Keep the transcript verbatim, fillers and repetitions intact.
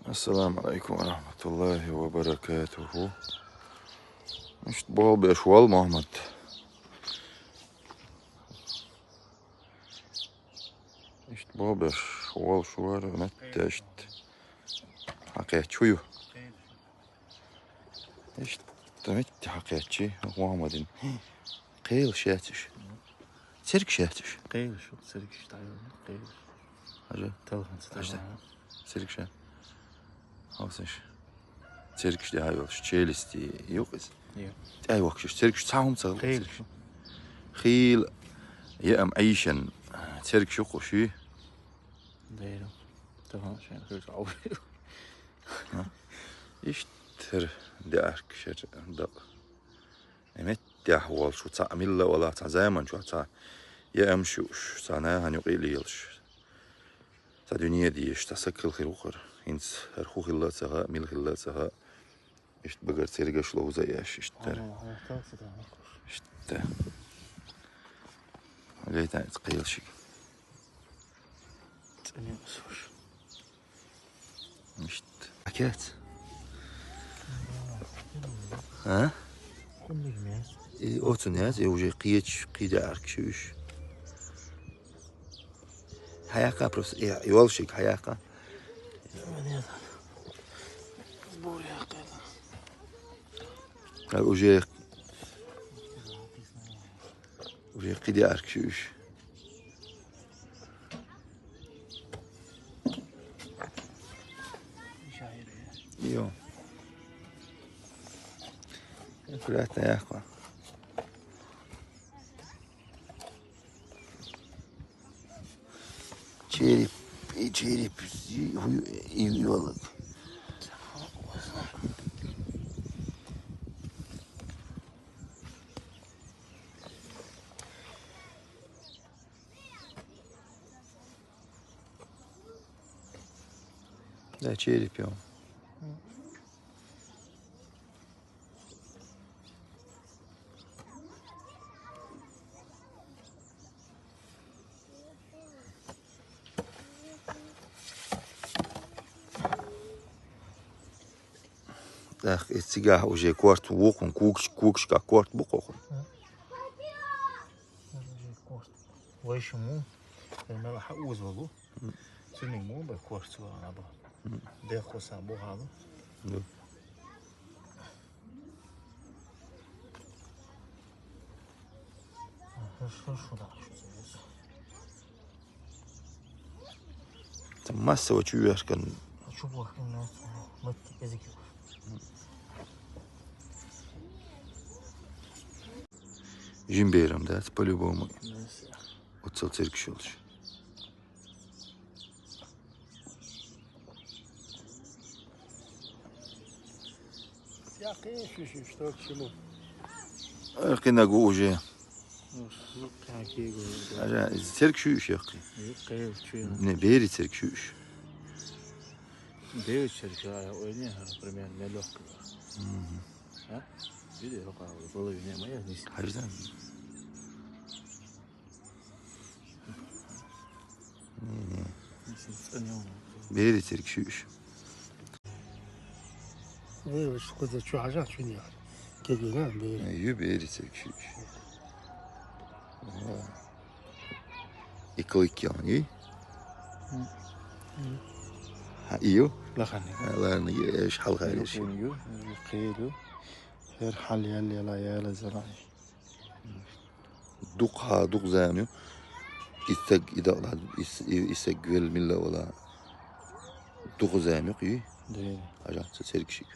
Ассаламу алейкум ва рахматуллахи ва баракатуху. Иштта болх беш вола Мухьаммад. Иштта болх беш вола шура метте иштта. Хьакхаьчча хӀу ю? Иштта метте хьакхаьчча, Мухьаммадин. Кхелаш яц уж. Цергаш яц уж. Кхелаш, цергаш, дӀайола, кхелаш. Хьажа? Телефон ца Хьажа. Цергаш яц. Хьовсаш. Цергаш дӀайолаш, челюсти юкъ из. Йо. ТӀай вахшаш, цергаш цхьа хӀума ца хилла. Кхелаш. Хийла, я ам Ӏийшан, цергаш юкъ ши. Дайра. Телефон шайн хӀуж Ӏовши. Иштта тера деаркшер дакъа. Меттехь волуш ву цхьаъ милла а вала, цхьа заман чохь цхьа яа ам шуьуш, цхьа нахана юкъе а лелаш. Цхьа дуьне а дезаш, цхьа саг хила хир ву хӀара. ХӀинца хӀара хӀу хилла а ца хаьа, мила хилла а ца хаьа. Иштта багара цергаш ловза а еш, иштта тера. Иштта. Гайтан иза кхелшиг. ЦӀене а сож. Иштта. Акец? А? Кхунниг мес. И оцу нес, и уже кхечу, кхидаарг шуьш. Хьаяккха просто, и йолшиг хьаяккха. Сбор яккха. А уже, уже кхидаарг шуьш. Йо. Аккуратно яхва. Череп, и череп, и, и, и волок. Да, череп йо. Эх, и цигахь уже корт ву хӀун, когаш-, когашка корт бу кхо хӀун. Уже корт. Вай шу му, тера мел хьан уза валу. Цуьниг му бай корт цу вахана бу. Дехо сан бу хьалу. Ца массово чу вешкан. Чу вешкан нас, мать, язык. Жимберам, да, по-любому. Оццал цергаш йолуш. Я, конечно, что к чему. Кхинаг ву уже. Юккъехь кегийла. Ара, иза церг шуьйуш яккхий? Юккъехь чуьйна. Не, бери церг шуьйуш. Бери церг шуьйуш, а, ой, не, например, мелёк. Мгм. А? Види, рука, половина моя здесь. Хьаждан. Не, не. Бери церг шуьйуш. Вай, вай, кхуза чу хьажа, чу не хьажа. Кегина, бери. Ю бери церг шуьйуш. Ва. И клык ян, и? М. М. Ха, и ю? Лахани. Ха, лахани, эш хьал хайриш. Ю, ю, ю, хир ю. Хир хьал ял яла, яла зала. Дукха, дукха зама ю. И стаг, и дакъа, и с-, и, и стаг вел милла вала. Дукха зама ю, кхий? Дера. Хьажа, цу церг шуьйуш.